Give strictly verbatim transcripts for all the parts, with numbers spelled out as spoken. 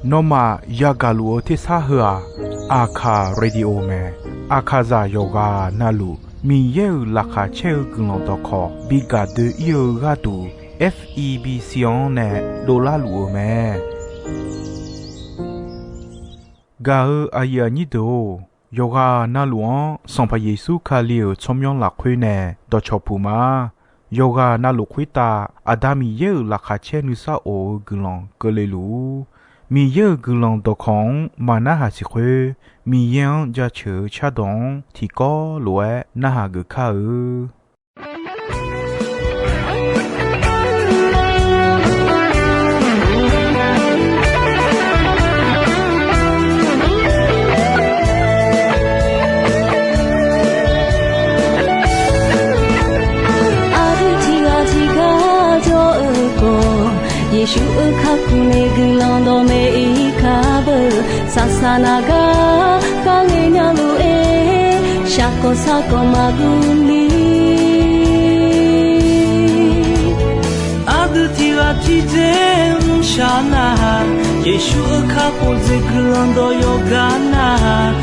Nawmaf yagaq luf-eu tersar heu-aq, Aqkaq Radio mae. Aqkaqzaq yawqghaq navluf Miqyaer-euq laqkhaq caer-eu guiqlanq dawqkawq bi gaq doe-ir-eu gharduq, F E B C-anr nae dovlar luf-eu mae. Gaq-eu aqyuif aqnyir deuq-or, yawqghaq navluf-anr Sanqpaq Yeqsur Kali-euq tsawrmyanr lafkhoer nae dawqcawq puq ma. Yawqghaq navluf khoertav Aqda Miqyaer-euq laqkhaq caer nuisar of-eu guiqlanq keuvle luf-ur. Miqyaer-euq guiqlanq dawqkawq-anr maqnarhaq siq khoer, Miqyaer-anr jaceuq-eu cardawq-anr tiqkawv lof-aer narhaq geuf kar-eu. Aqdui tiqghaq tiqgar jawr-eu khawf, Yeqsur-euq kakhof nae guiqlanq dawqmaeq-ir kar beu. Saqsaq naq gar kharghae nya lof-aer, shaqkawq sarkawq maqguv ni. Aqdui tiqghaq tiqdzer mrshaq nar-aq, Yeqsur-euq kakhof dzaeq guiqlanq dawq yawqgar nar-aq,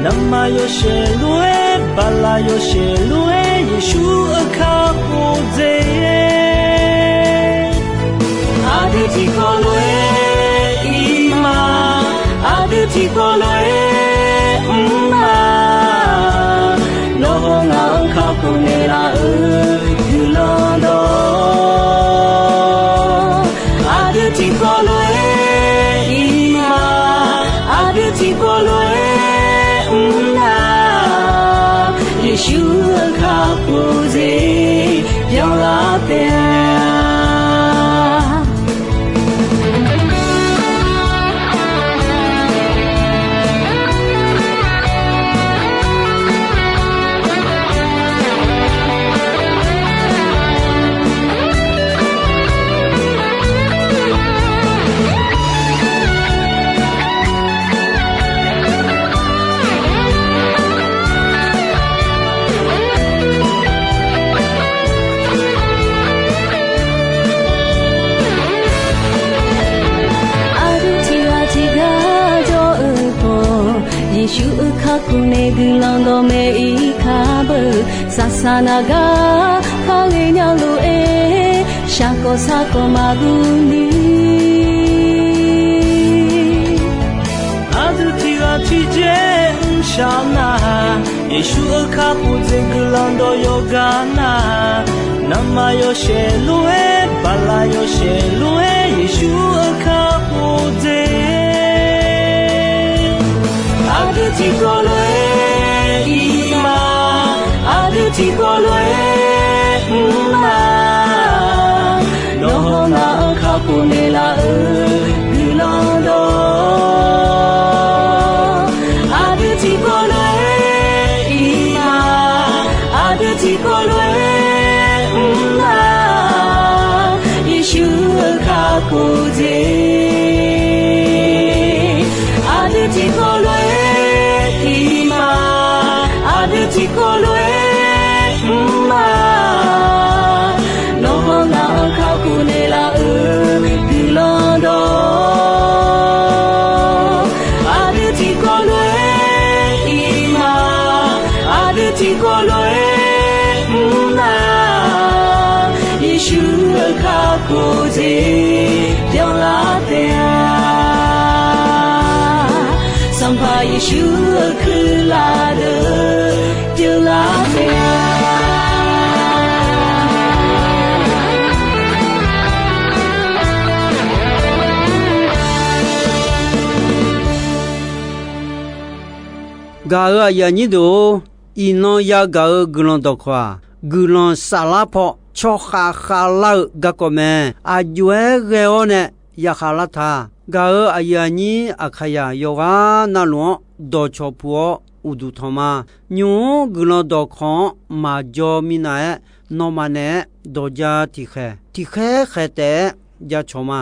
navmaqyawshaef lof-aer, baqlaqyawshaef lof-aer, Yeqsur-euq kakhof dzaeq. Aqdui tiqkawv lof-aer ir ma, aqdui tiqkawv lof-aer mr ma. Nawr hawr ngaq-anr kakhof naeqlaf-euq guiqlanq dawq, aqdui tiqkawv lof-aer ir ma, aqdui tiqkawv lof-aer mr nar, Yeqsur-euq kakhof dzaeq byanlar taef-a. Aqdui tiqghaq tiqgar jawr-eu khawf, Yeqsur-euq kakhof nae guiqlanq dawqmaeq-ir kar beu. Saqsaq naq gar kharghae nya lof-aer, shaqkawq sarkawq maqguv ni. Aqdui tiqghaq tiqdzer mrshaq nar-aq, Yeqsur-euq kakhof dzaeq guiqlanq dawq yawqgar nar-aq, navmaqyawshaef lof-aer, baqlaqyawshaef lof-aer, Yeqsur-euq kakhof dzaeq. Aqdui tiqkawv lof-aer ir ma, aqdui tiqkawv lof-aer mr ma. Nawr hawr ngaq-anr kakhof naeqlaf-euq guiqlanq dawq, aqdui tiqkawv lof-aer ir ma, aqdui tiqkawv lof-aer mr ma. Yeqsur-euq kakhof dzaeq, aqdui tiqkawv lof-aer ir ma, aqdui tiqkawv lof-aer mr ma. Nawr hawr ngaq-anr kakhof naeqlaf-euq guiqlanq dawq, aqdui tiqkawv lof-aer ir ma, aqdui tiqkawv lof-aer mr ma. Yeqsur-euq kakhof dzaeq byanlar taef-a. Sanqpaq Yeqsur-euq kuirlaf deuq byanlar taef-a. Gaq-euq aqyuif aqnyir deuq-or, iqnan yagaq-euq guiqlanq dawqkawq-aq, guiqlanq saflar paw tsawrkhav khavlar-eu garkawv mae. Aqjox-aer ghae-awr nae yakhav lar ta. Gaq-euq aqyuif aqnyir Aqkaqzaq yawqghaq navluf-anr dawqcawq puq-awr uqduq tanq ma. Nymq-mr guiqlanq dawqkawq-anr maqjaw minav-aer, nawmaf naeq-aer dawq ja tiqkhaeq tiqkhaer khaeq taef-aer jacawq ma.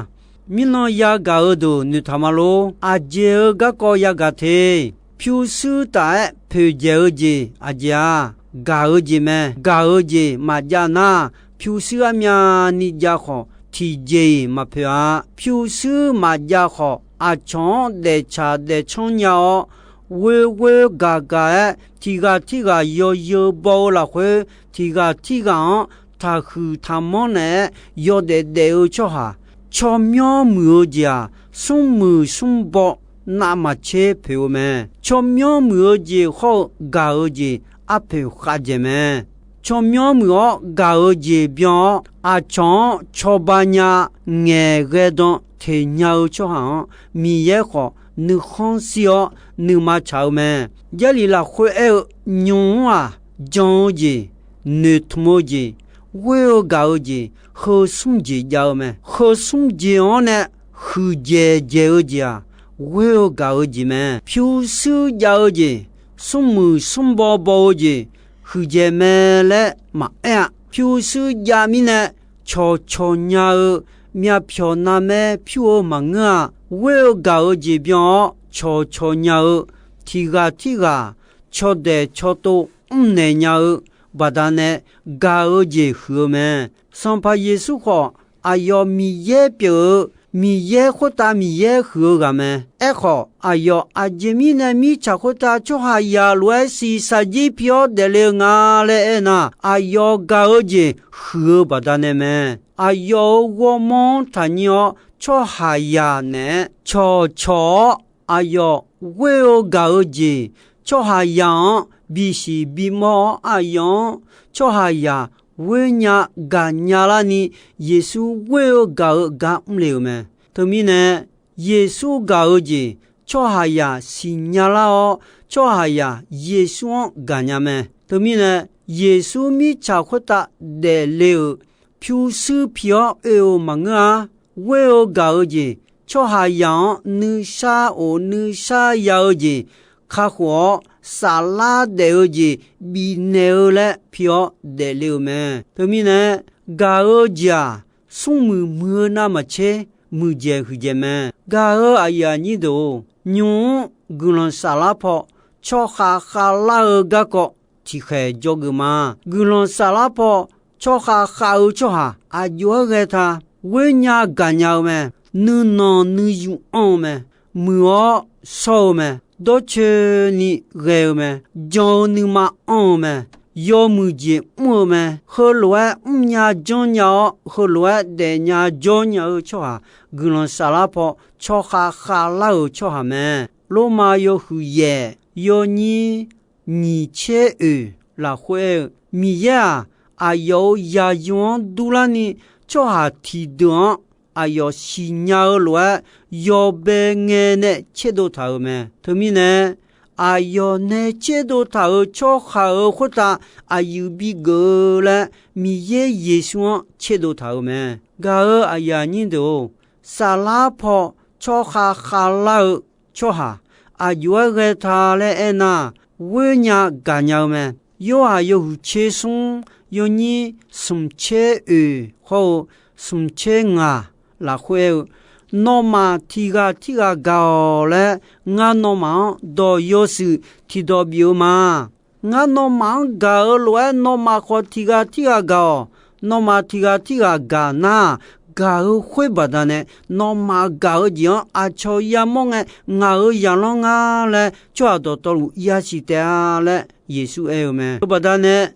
Mirnan yagaq-eu deuq noeqtaq ma lor. Aqjeq-euq garkawv yagaq te. Pyurshuir taf-aer poeqdzaeq-eu jeq aqjeq-aq, gaq-eu jeq mae. Gaq-eu jeq maqjav nar, pyurshuir armyavni jav khawf, tiqjeq-iq maqpoeq-a. Pyurshuir maqjav khawf, aqcawq-anr daeftsaq daefcanr nya-awr, ghoer ghoer gaq gaq-aer tiqghaq tirghaq yawzeu baw-eu lafkhoer, tiqghaq tirghaq-anr taqhuiq taqmanr naeq-aer yawdaef daef-eu tsawrhaq, tsawrmyanr muiq-eu jeq-aq, smrmuiq smrbaw navmaqtser poeq-eu mae. Tsawrmyanr muiq-eu jeq hawr-eu gaq-eu jeq arpoeq khavdzaeq mae. Tsawrmyanr muiq-awr gaq-eu jeq byan-awr, aqcawq-anr cawba nya ngaeqghae dan teq nya-eu tsawrhaq-anr, Miqyaer khawf nuikhanr shir-awr nuima tsaq-eu mae. Jarlif lafkhoer aer-eu, nymq-mr-aq, jan-eu jeq, noeqtmq-eu jeq, ghoer-eu gaq-eu jeq, heu smr jeq jav-eu mae. Heu smr jeq-anr nae huiqdzaeq dzaeq-eu jeq-aq, ghoer-eu gaq-eu jeq mae. Pyurshuir jav-eu jeq, smrmuiq smrbaw baw-eu jeq, huiqdzaeq mae laer maqaer-a. Pyurshuir jav mirnae, cawqcawq nya-eu myavpyawq navmaer pyur-eu maqngeur-a. Ghoer-eu gaq-eu jeq byan-awr cawqcawq nya-eu, tiqghaq tirghaq cawdaeq cawtov mrnaeq nya-eu baqdanae gaq-eu jeq huiq-eu mae. Sanqpaq Yeqsur khawf, aqyawf Miqyaer pyeuf-eu, Miqyaer khoertav Miqyaer huiq-eu ghaq mae. Aerkhawf, aqyawf aqjeq mirnae mirtsaq khoertav tsawrhaqzaq lof-aer shiqshaq jir pi-awr daefle-eu nga laer aernar, aqyawf gaq-eu jeq huiq-eu baqdanae mae. Aqyawf-euq ghawrmawr-anr taqnyir-awr, tsawrhaqzaq naeq-aer cawqcawq-awr, aqyawf ghoer-eu gaq-eu jeq, tsawrhaqzaq-anr bisiq bimawr-awr, aqyawf-anr tsawrhaqzaq ghoer nya gaqnya larni, Yeqsur ghoer-eu gaq-eu gar mrle-euq mae. Teumirnae, Yeqsur gaq-eu jeq, tsawrhaqzaq siqnya lar-awr, tsawrhaqzaq Yeqsur-anr gaqnya mae. Teumirnae, Yeqsur mirtsaq khoertav daefle-euq pyurshuir pi-awr oe-euq maqngeur-a. Ghoer-eu gaq-eu jeq, tsawrhaqzaq-anr nuisar of nuisar ya-eu jeq, kakhof-awr saflar daef-eu jeq bifnaeq-eu laer pi-awr daefle-euq mae. Teumirnae, gaq-eu jeq-aq, smrmuiq muiq-eu navmaqtser muiqdzaeq huiqdzaeq mae. Gaq-eu aqyuif aqnyir deuq-or, nymq-mr guiqlanq saflar paw tsawrkhav khavlar-eu garkawv tiqkhaeq dzawgeuf ma. Guiqlanq saflar paw tsawrkhav khav-eu tsawrhaq aqjox-aer ghae ta, ghoer nya gaqnya-eu mae. Nuinanq nuiyu anr-eu mae. Muiq-awr shawr-eu mae. Dawrcoeni ghae-eu mae. Jan-eu nuima anr-eu mae. Yawmuiq jeq mr-eu mae. Heulof-aer mrnya janrnya-awr, heulof-aer daefnya jawrnya-eu tsawrhaq, guiqlanq saflar paw tsawrkhav khavlar-euq tsawrhaq mae. Lormav yawhuiq yaef yawnyir nyiq tser oeq lafkhoer aer-eu, Miqyaer-aq, aqyawf-euq zaqyo-anr durlarni, tsawrhaq tiqdeuq-anr aqyawf siqnya-eu lof-aer, yawbae ngae nae tserdov taq-euq mae. Teumirnae, aqyawf nae tserdov taq-euq tsawrhaq-euq khoertav aqyuif bigeuf-eu laer, Miqyaer Yeqsur-anr tserdov taq-euq mae. Gaq-eu aqyuif aqnyir deuq-or, saflar paw tsawrkhav khavlar-eu tsawrhaq aqjox-aer ghae ta laer aernar, ghoer nya gaqnya-eu mae. Yorhaq yawhuiq tser smr yawnyir smq tser oeq hawr-eu smq tser ngaq lafkhoer aer-eu, Nawmaf tiqghaq tirghaq gaq-awq laer, ngar nawmaf-anr dawq yawshuif tiqdawq bif-eu ma. Ngar nawmaf-anr gaq-eu lof-aer nawmaf khawf tiqghaq tirghaq gaq-awq. Nawmaf tiqghaq tirghaq gaq nar, gaq-eu khoer baqdanae, nawmaf gaq-eu jeq-anr aqcawq yamawr ngae, ngaq-euq zaqlanr nga laer tsawrhaq dawqtawvluf yasiq taef-a laer Yeqsur aer-eu mae. Teubaqda nae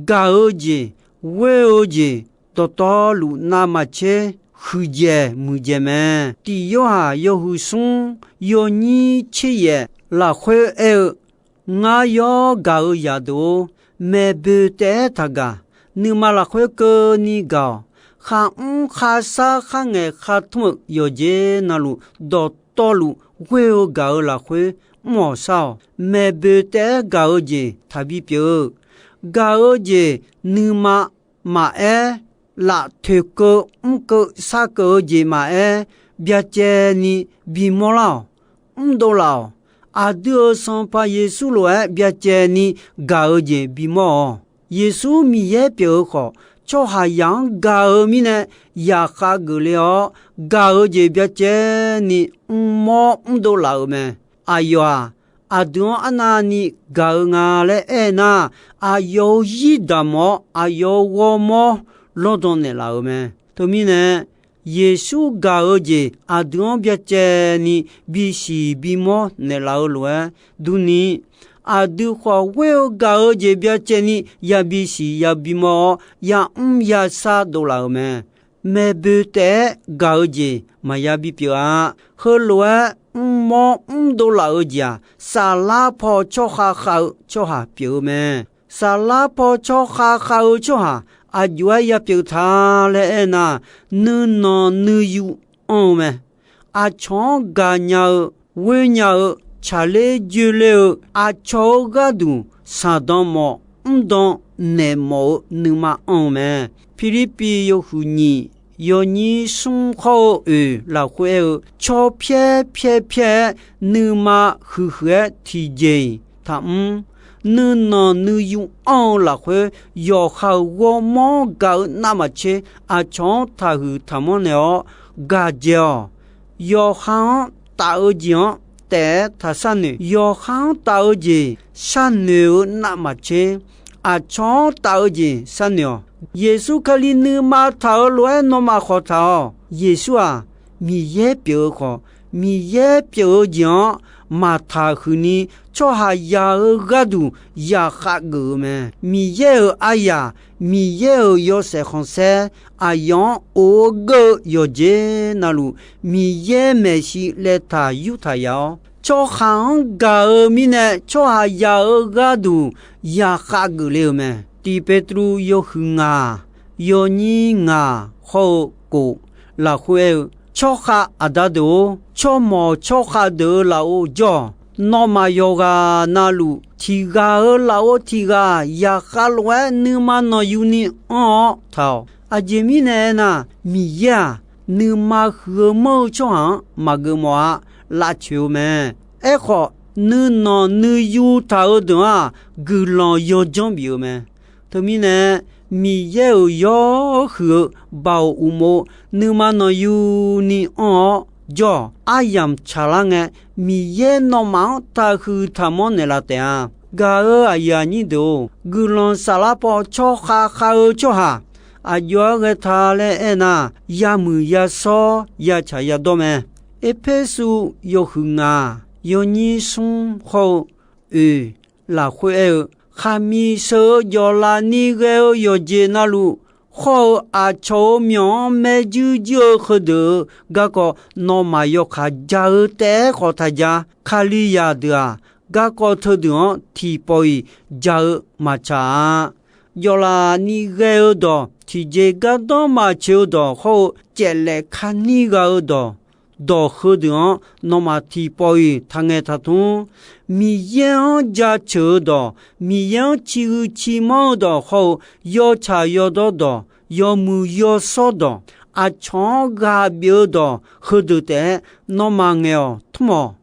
gaq-eu jeq, ghoer-eu jeq, dawqtawvluf navmaqtser huiqdzaeq muiqdzaeq mae. Tiq Yorhaq yawhuiq smr yawnyir tser yaef lafkhoer aer-eu, Ngar yawr gaq-eu zaqdeuq-or, maeqboeq taef-aer taqgaq. Nuima lafkhoer keuvni gaq-awq. Kharmr kharshar kharngaeq khartmr-euq yawqjeq navluf dawqtawvluf ghoer-eu gaq-eu lafkhoer mr-awq shar-awq. Maeqboeq taef-aer gaq-eu jeq taqbi pyeuf-eu. Gaq-eu jeq nuima maqaer, laftoeqkeuv mrkeuv sharkeuv-eu jeq maqaer, byacaevni bimawr lar-awq. Mrdov laf-awq. Aqdui-euq Sanqpaq Yeqsur lof-aer byacaevni gaq-eu jeq bimawr-awq. Yeqsur Miqyaer pyeuf-eu khawf, tsawrhaqzaq-anr gaq-eu mirnae yaqkhav geufle-awr, gaq-eu jeq byacaevni mrmawr mrdov laf-euq mae. Aqyawf-aq, aqdui-anr arnavni gaq-eu nga laer aernar, aqyawf-euq zir damq-awr, aqyawf-euq ghawrmawr lawrdan naeqlaf-euq mae. Teumirnae, Yeqsur gaq-eu jeq aqdui-anr byacaevni bisiq bimawr naeqlaf-eu lof-aer durni, aqdui khawf ghoer-eu gaq-eu jeq byacaevni yabisiq yabimawr-awr, yamr yashar dovlaf-euq mae. Maeqboeq taef-aer gaq-eu jeq maqya bipyeuf-a. Heulof-aer mrmawr mrdov laf-eu jeq-aq, saflar paw tsawrkhav khav-eu tsawrhaq pyeuf-eu mae. Saflar paw tsawrkhav khav-eu tsawrhaq aqjox-aer yapyeuf ta laer aernar, nuinanq nuiyu anr-eu mae. Aqcawq-anr gaqnya-eu, ghoernya-eu, tsaqler joeler-eu, aqcawq-euq gharduq saqdan mawf mrdan naeq mawf-eu nuima anr-eu mae. Pirlirpiv yawhuiq nyiq yawnyir smr khawr-eu oeq lafkhoer aer-eu, tsawrpyaer pyaer pyaer-aer nuima huiqhuiq-aer tiqjeq-iq taqmr. Nuinanq nuiyu anr-eu lafkhoer, yawqha-euq ghawrmawr gaq-eu navmaqtser aqcawq-anr taqhuiq taqmanr naeq-awr gaq dzae-awq. Yawqha-anr taf-eu jeq-anr taef-aer taq sharnoeq. Yawqha-anr taf-eu jeq sharnoeq-eu navmaqtser, aqcawq-anr taf-eu jeq sharnoeq-awq. Yeqsur Kali nuima taq-eu lof-aer nawmaf khawf taq-awq. Yeqsur-aq, Miqyaer pyeuf-eu khawf, Miqyaer pyeuf-eu jeq-anr maqtaq huiqni, tsawrhaqzaq-euq gharduq yaqkhav geuf-eu mae. Miqyaer-euq aryaq, Miqyaer-euq yawshaef khanqsaer aqyawf-anr of-eu geur-eu yawqjeq navluf, Miqyaer maeqshi laev taq yur taq yaf-awr, tsawrhaq-anr gaq-eu mirnae tsawrhaqzaq-euq gharduq yaqkhav geuf le-eu mae. Tiq Petruv yawhuiq ngaq yawnyir ngaq hawr-eu kof lafkhoer aer-eu, tsawrkhav aqda deuq-or, tsawrmawq tsawrkhav deuq-euq lafov jawr-awq. Nawmaf yawqghaq navluf tiq ghaq-euq lafov tiq ghaq yaqkhav lof-aer nuima nanqyuni anr-awr taq-awq. Aqjeq mirnae aernar, Miqyaer-aq, nuima huiq-eu manr-eu tsawrhaq-anr maqgeuf mawf-a. Lavcoeq-eu mae. Aerkhawf, nuinanq nuiyu taq-eu deuq-anr-aq, guiqlanq yawdzanr bif-eu mae. Teumirnae, Miqyaer-euq yawhuiq-eu baoq uqmov nuima nanqyuni anr-awr jawr-awq. Aryamq tsaqlar ngae, Miqyaer nawmaf-anr taqhuiq taqmanr naeqlaf taef-a. Gaq-euq aqyuif aqnyir deuq-or, guiqlanq saflar paw tsawrkhav khav-eu tsawrhaq aqjox-aer ghae ta laer aernar, yamuiq yashawr yatsaq yadawr mae. Erpersu yawhuiq ngaq yawnyir smr hawr-eu oeq lafkhoer aer-eu, khaqmiq sheu-eu jawqlaf ni ghae-eu yawqjeq navluf, hawr-eu aqcawq-euq myawq-anr maerjuir juir-eu heudeuq-euq garkawv nawmaf yawkaq ja-eu taef-aer khawf taq ja. Kalizaq deuq-aq, garkawv teudeuq-anr tiqpawf-iq ja-eu maqtsaq-a. Jawqlaf ni ghae-eu dawq, tiqjeq gardanr maqtsoeq-eu dawq hawr-eu caeflaef kani gha-eu dawq, dawq heudeuq-anr nawmaf tiqpawf-iq taqngaeq taqtmr. Miqyaer-anr jaceuq-eu dawq, Miqyaer-anr ciqhuiq ciqmanr-eu dawq hawr-eu yawtsaq yawdawr dawq, yawmuiq yawshawr dawq, aqcawq-anr ghaq bif-eu dawq heudeuq taef-aer nawmaf ngaeq-awq tmr-awq.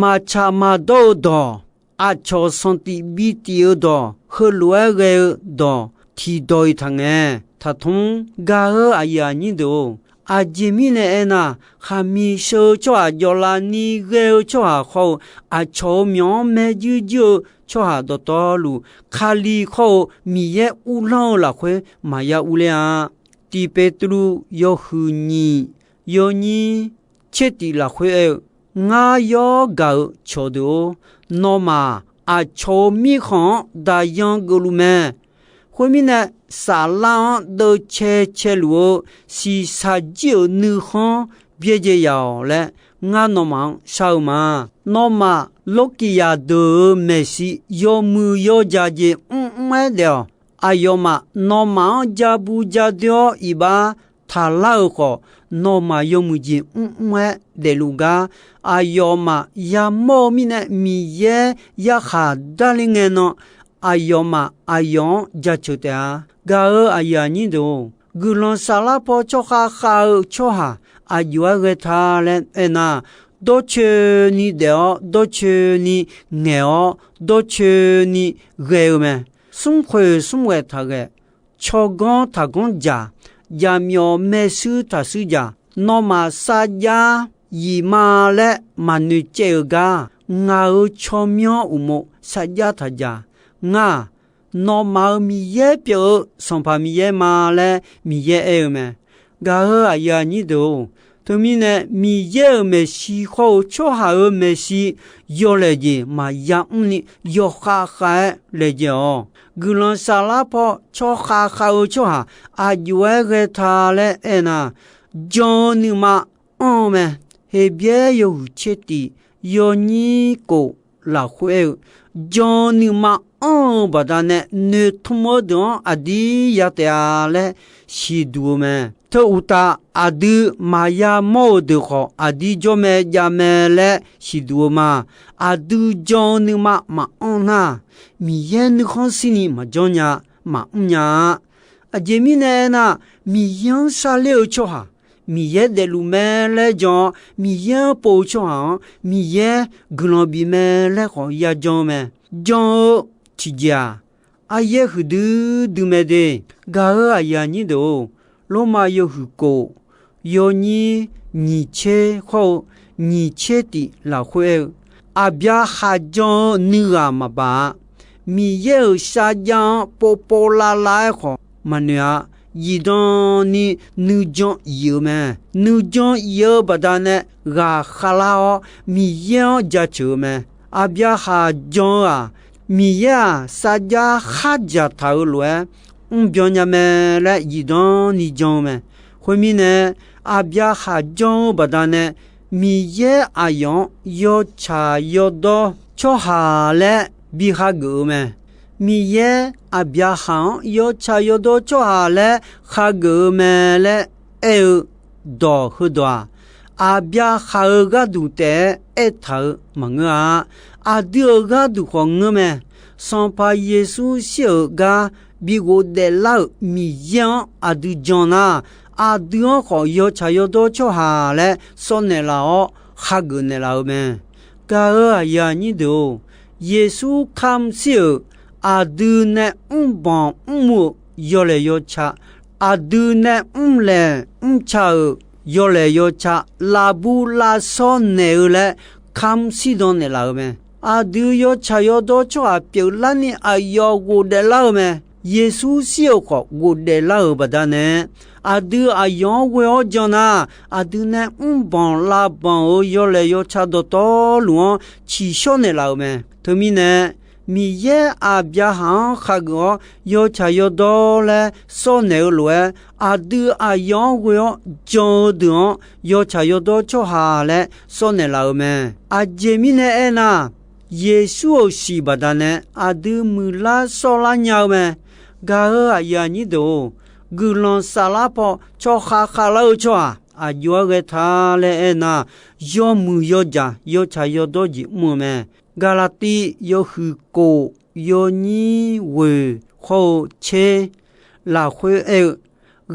Maqtsaq maqdawr-eu dawq, aqcawq sanqtif bitif-eu dawq, heulof-aer ghae-eu dawq tiqdawq-iq taqngaeq taqtmr. Gaq-eu aqyuif aqnyir deuq-or, aqjeq mirnae aernar, khaqmiq sheu-eu tsawrhaq, jawqlaf ni ghae-eu tsawrhaq hawr-eu aqcawq-euq myawq-anr maerjuir juir-eu tsawrhaq dawqtawvluf, Kali hawr-eu Miqyaer uvlanr-eu lafkhoer maqya urler-a. Tiq Petruv yawhuiq nyiq yawnyir tsertif lafkhoer aer-eu, Ngar yawr gaq-eu cawqdeuq-or, nawmaf aqcawq-euq mirkhanq-anr daqyan geufluf mae. Khoermirnae, saflar-anr deuvcae caeluf-eu shiqshaq jir-euq nuikhanr byaerdzae yaq-awq laer, ngar nawmaf-anr shar-eu ma. Nawmaf Lorkiqyaq deuq-euq maeqshi yawmuiq yawdzaq jeq mrmr-aer daef-awq. Aqyawfmaf nawmaf-anr ja bu ja doe-awr iqbax taqlar-euq khawf, nawmaf yawmuiq jeq mrmr-aer daefluf gar, aqyawfmaf yamawr-eu mirnae Miqyaer yarkhaq darler ngae nan, aqyawfmaf aqyawf-anr jaceuq taef-a. Gaq-eu aqyuif aqnyir deuq-or, guiqlanq saflar paw tsawrkhav khav-eu tsawrhaq aqjox-aer ghae ta laer aernar, dawrcoeni daef-awr, dawrcoeni ngaeq-awr, dawrcoeni ghae-eu mae. Smrkhoeq smrghae taqghae, tsawrganr taqganr dzaq, jaqmyawf maershuir taqshuir dzaq, nawmaf sarjax yiq ma laer maqnoeq caev-eu gar, ngaq-euq tsawrmyanr uqmov sarjax taqdzaq. Ngar-aq, nawmaf-euq Miqyaer pyeuf-eu Sanqpaq Miqyaer ma laer Miqyaer aer-eu mae. Gaq-eu aqyuif aqnyir deuq-or, teumirnae Miqyaer-euq maeqshi khawr-eu tsawrhaq-euq maeqshi yawlaeq jeq maqya mrni yawkhav khav-aer laejae-awq. Guiqlanq saflar paw tsawrkhav khav-eu tsawrhaq aqjox-aer ghae ta laer aernar, jan-eu nuima anr-eu mae. Heqbyaer yawhuiq tser tif yawnyir kof lafkhoer aer-eu, jan-eu nuima anr-eu baqdanae noeqtmq-eu deuq-anr aqdir ya taef-a laer siqduq-eu mae. Teu uqtaf, aqdui maqya mawr-eu deuq khawf aqdir jawr mae jav mae laer siqduq-eu ma. Aqdui jan-eu nuima maqanr nar, Miqyaer nuikhanr shirni maqjanr nya, maqmr nya-a. Aqjeq mirnae aernar, Miqyaer-anr sharler-eu tsawrhaq, Miqyaer daefluf mae laer jan-awr, Miqyaer-anr pov-eu tsawrhaq-anr Miqyaer guiqlanq bif mae laer khawf yajan-eu mae. Jan-eu tiqjeq-aq, aryaer huiqdui dui mae de. Gaq-eu aqyuif aqnyir deuq-or, Lormav yawhuiq kof yawnyir nyiq tser khawr-eu nyiq tser tif lafkhoer aer-eu, Aqbyaqhaq jan-eu nuighaq maqbaq-a. Miqyaer-euq sharjav-anr povpov lavlav-aer khawf maqnoeq-a. Zifdan ni nuijan if-eu mae. Nuijan if-eu baqdanae ghaqkhav lar-awr, Miqyaer-anr jaceuq-eu mae. Aqbyaqhaq jan-eu-aq, Miqyaer-aq sharjav khardzaq taq-eu lof-aer mrbyan nya mae laer zifdan ni jan-eu mae. Khoermirnae, Aqbyaqhaq jan-eu baqdanae Miqyaer aqyawf-anr yawtsaq yawdawr tsawrhaq laer bi hageuf-eu mae. Miqyaer Aqbyaqhaq-anr yawtsaq yawdawr tsawrhaq laer hageuf-eu mae laer aer-eu dawq heudawq-aq, Aqbyaqhaq-euq gharduq taef-aer aertaq-eu maqngeur-a. Aqdui-euq gharduq khawf ngeur mae. Sanqpaq Yeqsur shir-euq gar bi ghofdaef lar-euq Miqyaer-anr aqdui jan nar, aqdui-anr khawf yawtsaq yawdawr tsawrhaq laer sawr naeqlaf-awr hageuf naeqlaf-eu mae. Gaq-eu aqyuif aqnyir deuq-or, Yeqsur kamq shir-euq aqdui nae mrbanq mrmuv-euq yawlaeq yawca, aqdui nae mrlaeq mrca-euq yawlaeq yawca lavbuv lavshawr naeq-eu laer kamq shirdan naeqlaf-eu mae. Aqdui yawtsaq yawdawr tsawrhaq pyeuflarni aqyawf ghofdaef lar-eu mae. Yeqsur shir-euq khawf ghofdaef lar-euq baqdanae, aqdui aqyawf-anr ghoe-awr jan nar, aqdui nae mrbanq lavbanq-euq yawlaeq yawca dawqtawvluf-anr ciqshawr naeqlaf-euq mae. Teumirnae, Miqyaer Aqbyaqhaq-anr khageuf-awr yawtsaq yawdawr laer sawr naeq-eu lof-aer, aqdui aqyawf-anr ghoe-awr jan-eu deuq-anr yawtsaq yawdawr tsawrhaq laer sawr naeqlaf-euq mae. Aqjeq mirnae aernar, Yeqsur-euq siq baqdanae aqdui muiqlar sawrlar nya-eu mae. Gaq-eu aqyuif aqnyir deuq-or, guiqlanq saflar paw tsawrkhav khavlar-eu tsawrhaq aqjox-aer ghae ta laer aernar, yawmuiq yawjaq yawtsaq yawdawr jeq mr-eu mae. Gaqlaqtiv yawhuiq kof yawnyir ghoeq hawr-eu tser lafkhoer aer-eu,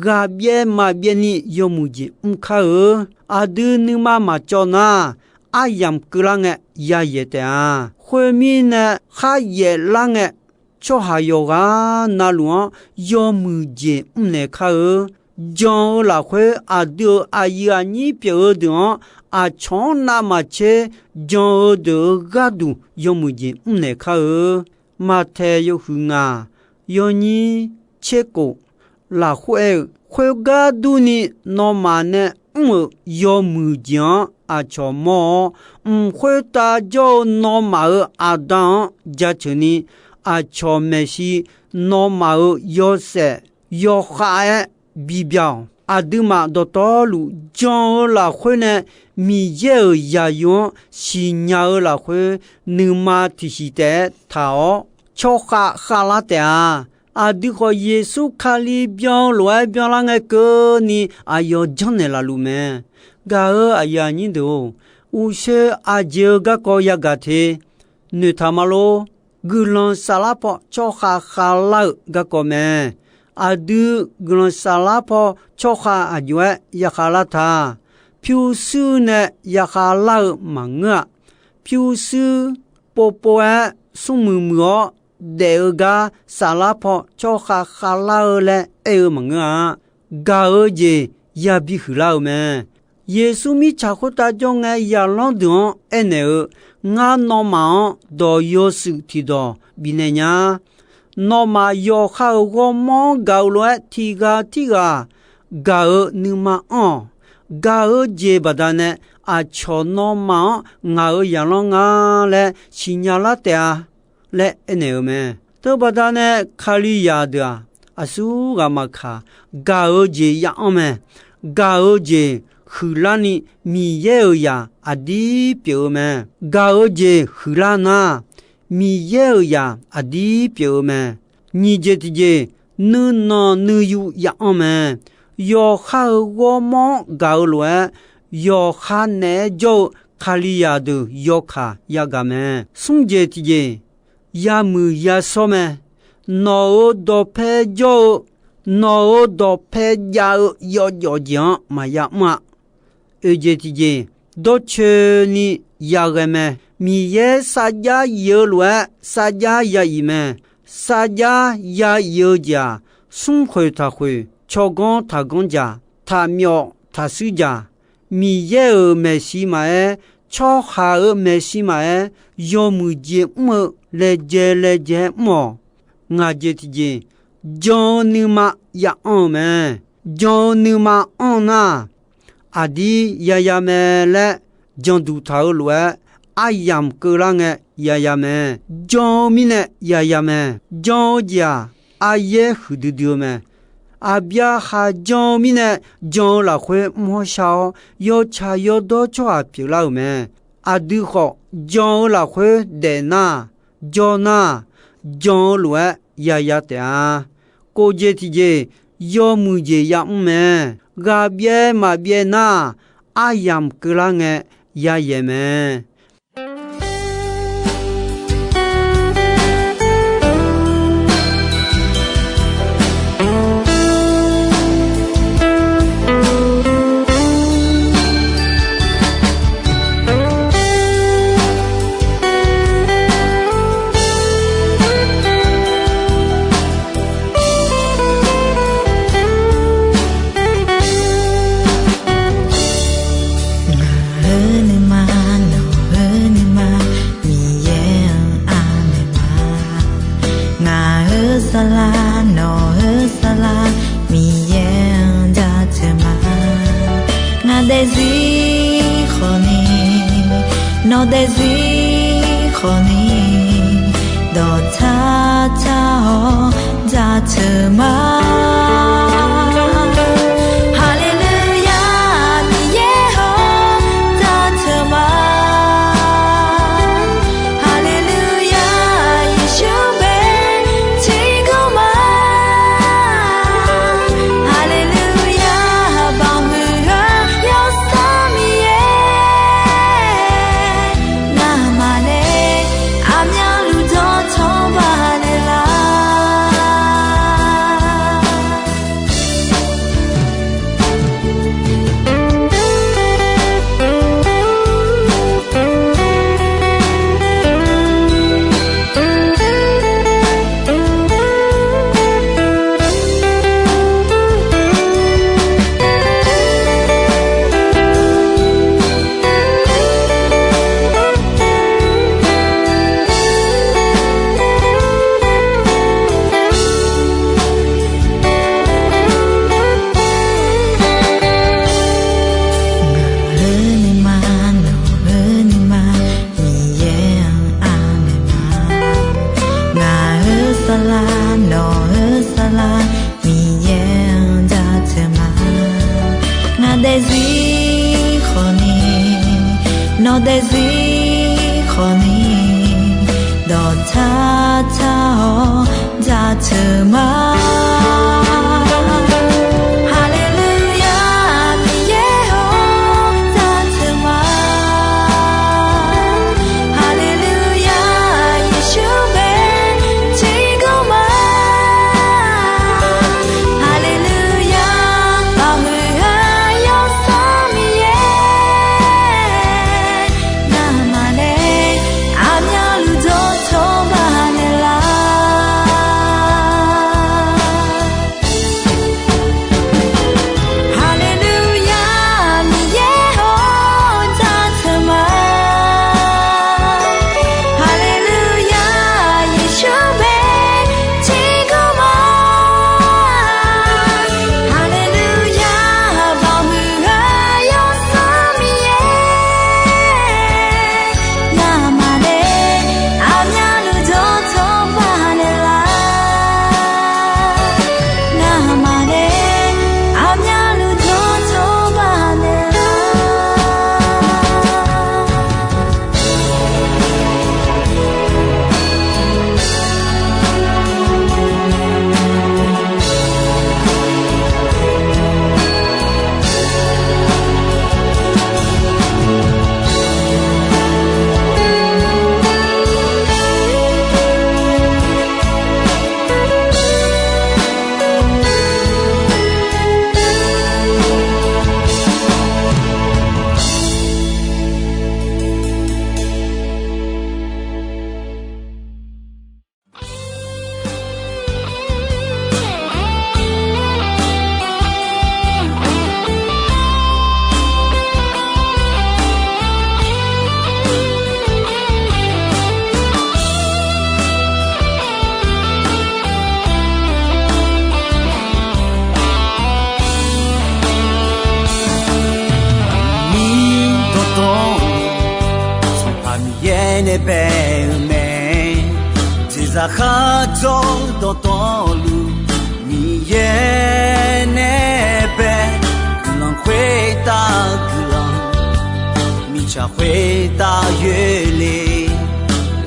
ghaqbyaev maqbyaev ni yawmuiq jeq mr kar-eu. Aqdui nuima maqcawv nar, aryamq keuvlar ngae yayaeq taef-a. Khoermirnae, kharyaef lar ngae, tsawrhaq yawqghaq navluf-anr yawmuiq jeq mrnaeq kar-eu. Jan-eu lafkhoer aqdui-euq aqyuif aqnyir pyeuf-eu deuq-anr, aqcawq-anr navmaqtser jan-eu deuq-euq gharduq yawmuiq jeq mrnaeq kar-eu. Maqtaeq yawhuiq ngaq yawnyir tser kof lafkhoer aer-eu, khoergar durni, nawmaf nae mr-euq yawmuiq jeq-anr aqcawq mawr-awr, mq khoertav jawr-eu nawmaf-euq Aqda-anr jaceuq ni, aqcawq maeqshi nawmaf-euq yawshaef yawkhav-aer bibyaq-awq. Aqduimaf dawqtawvluf jan-eu lafkhoer nae Miqyaer-euq zaqyo-anr siqnya-eu lafkhoer, nuima tiqsiq taef-aer taq-awr tsawrkhav khavlar taef-a. Aqdui khawf, Yeqsur Kali byan-eu lof-aer byanlar ngae keuvni aqyawf janrnaeq laf luf mae. Gaq-eu aqyuif aqnyir deuq-or, uqshoe aqjeq-eu garkawv yagaq te noeqtaq ma lor. Guiqlanq saflar paw tsawrkhav khavlar-eu garkawv mae. Aqdui guiqlanq saflar paw tsawrkhav aqjox-aer yakhav lar ta. Pyurshuir nae yakhav lar-eu maqngeur-aq, pyurshuir povpov-aer smrmuiq muiq-awr daef-eu gar saflar paw tsawrkhav khavlar-eu laer aer-eu maqngeur-a. Gaq-eu jeq yabi huiqlar-eu mae. Yeqsur mirtsaq khoertav jawr ngae, zaqlanr deuq-anr aernaeq-eu, Ngar nawmaf-anr dawq yawshuif tiqdawq bifnaeq nya. Nawmaf yawqha-euq ghawrmawr-anr gaq-eu lof-aer, tiqghaq tirghaq gaq-eu nuima anr-awq. Gaq-eu jeq baqdanae aqcawq nawmaf-anr ngaq-euq zaqlanr nga laer siqnya lar taef-a laer aernaeq-eu mae. Teubaqda nae Kalizaq deuq-aq, aqsur ghaq maqkaq, gaq-eu jeq ya anr mae. Gaq-eu jeq huiqlarni Miqyaer-euq zaq aqdir pyeuf-eu mae. Gaq-eu jeq huiqlar nar, Miqyaer-euq zaq aqdir pyeuf-eu mae. Nyiq jeq tiqjeq, nuinanq nuiyu ya anr mae. Yawqha-euq ghawrmawr-anr gaq-eu lof-aer, yawqha naeq-aer jawr-eu Kalizaq deuq yawkaq yagaq mae. Smr jeq tiqjeq, yamuiq yashawr mae. Nawq-euq dawqpae jawr-eu, nawq-euq dawqpae jav-eu yawjawf jeq-anr maqya mr-a. Oeq jeq tiqjeq, dawrcoeni yaghae mae. Miqyaer sarjax yif-eu lof-aer sarjax ya yif mae. Sarjax ya yif-eu jeq-aq, smrkhoeq taqkhoeq, tsawrganr taqganr jaq, taqmyawf taqshuir jaq, Miqyaer-euq maeqshi maqaer, tsawrhaq-euq maeqshi maqaer, yawmuiq jeq mr-eu laejae laejae-aer mr-awq. Ngaq jeq tiqjeq, jan-eu nuima ya anr-eu mae. Jan-eu nuima anr nar, aqdir yaya mae laer janduq taq-eu lof-aer, aryamq keuvlar ngae yaya mae. Jan-eu mirnae yaya mae. Jan-eu jeq-aq, aryaer huiqdui dui-eu mae. Aqbyaqhaq jan-eu mirnae, jan-eu lafkhoer mawrshar-awr, yawtsaq yawdawr tsawrhaq pyeuflar-euq mae. Aqdui khawf, jan-eu lafkhoer daefnar, jawr nar, jan-eu lof-aer yaya taef-a. Kof jeq tiqjeq, yawmuiq jeq ya mr mae. Ghaqbyaev maqbyaev nar, aryamq keuvlar ngae yayaeq mae. Ngaq-euq nuima, nawq-euq nuima, Miqyaer-anr anaeq ma. Ngaq-euq saflar, nawq-euq saflar, Miqyaer-anr jaceuq ma. Ngaq daefzir khawfni, nawq daefzir khawfni, dawqtsar tsar-awr jaceuq ma. Haleluya, Miqyaer-anr jaceuq ma. Haleluya, Yeqsur bae tiqkawv ma. Haleluya, baqmuiq-eu Yawsanr Miqyaer, ngamaf nae aqmyanluf dawqtawv baqnaeq lar. Ngaq-euq nuima, nawq-euq nuima, Miqyaer-anr anaeq ma. Ngaq-euq saflar, nawq-euq saflar, Miqyaer-anr jaceuq ma. Ngaq daefzir khawfni, nawq daefzir khawfni, dawqtsar tsar-awr jaceuq ma. Haleluya, Miqyaer-or, jaceuq ma. Haleluya, Yeqsur bae tiqkawv ma. Haleluya, baqmuiq-eu Yawsanr Miqyaer, ngamaf nae aqmyanluf dawqtawv baqnaeq lar. bae-eu mae. Jeqzaq kharjawr dawqtawvluf, Miqyaer nae bae, guiqlanq khoertav guiqlanq, mirtsaq khoertav yoerle,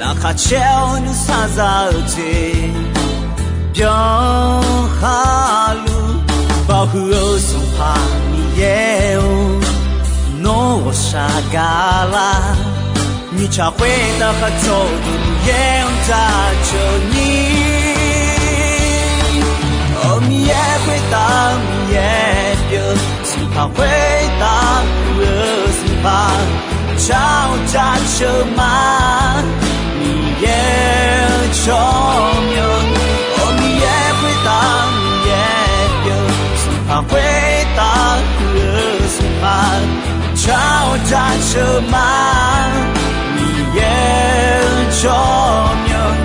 laqkhaq caer-awr nuisar za-eu jeq, byanlar luf, baoq huiq-eu Sanqpaq Miqyaer-or, nawr ghawqshaq gaqlar. Mirtsaq khoertav kharjawr-eu Miqyaer-anr jaceuq ni, Miqyaer khoertav Miqyaer pyeuf, Sanqpaq khoertav pyeuf-eu Sanqpaq, car-awr jaceuq ma. Miqyaer-eu tsawrmyanr, Miqyaer khoertav Miqyaer pyeuf, Sanqpaq khoertav pyeuf-eu Sanqpaq, car-awr jaceuq ma. Miqyaer-eu tsawrmyanr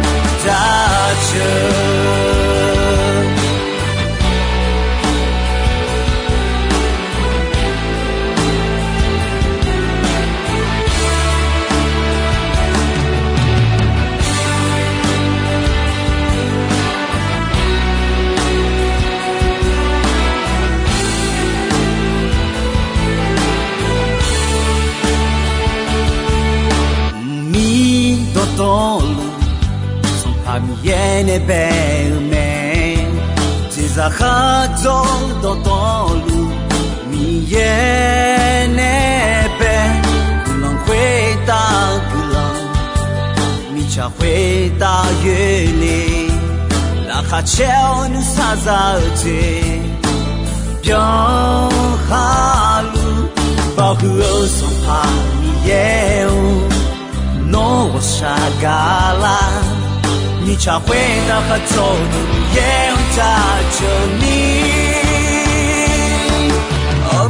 jaceuq Mqmir dawqtawvluf, Sanqpaq Miqyaer nae bae-eu mae. Jeqzaq kharjawr dawqtawvluf, Miqyaer nae bae, guiqlanq khoertav guiqlanq, mirtsaq khoertav yoerle, laqkhaq caer-awr nuisar za-eu jeq, byanlar luf, baoq huiq-eu Sanqpaq Miqyaer-or, nawr ghawqshaq gaqlar. Mirtsaq khoertav kharjawr-eu Miqyaer-anr jaceuq ni,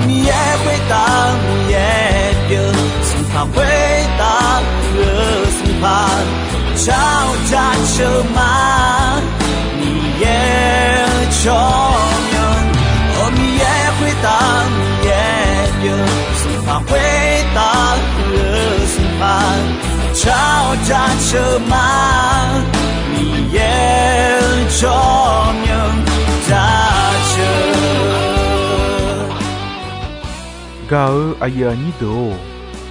Miqyaer khoertav Miqyaer pyeuf, Sanqpaq khoertav pyeuf-eu Sanqpaq, car-awr jaceuq ma. Miqyaer-eu tsawrmyanr, Miqyaer khoertav Miqyaer pyeuf, Sanqpaq khoertav pyeuf-eu Sanqpaq, car-awr jaceuq ma. Miqyaer-eu tsawrmyanr jaceuq. Gaq-eu aqyuif aqnyir deuq-or,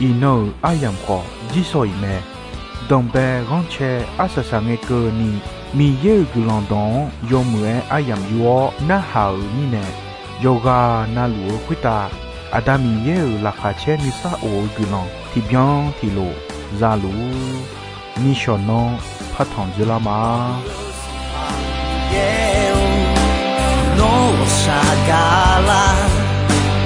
iqnan-euq aryamq khawf jirsawq iq mae. Danqbae ghanrcae arsaq saq ngae keuvni, Miqyaer-euq guiqlanq dawq-anr yawmuiq-aer aryamq yur-awr narhaq-euq mirnae, yawqghaq navluf-eu khoertav Aqda Miqyaer-euq laqkhaq caer nuisar of-eu guiqlanq tiqbyan tiqlof za luf-ur. Nishawq nanr partanq dzoerlar ma. Nawr ghawqshaq gaqlar.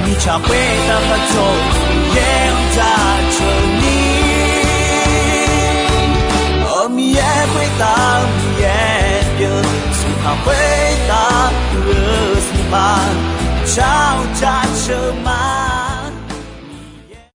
Mirtsaq khoertav kharjawr-eu Miqyaer-anr jaceuq ni, Miqyaer khoertav Miqyaer pyeuf, Sanqpaq khoertav pyeuf-eu Sanqpaq, car-awr jaceuq ma.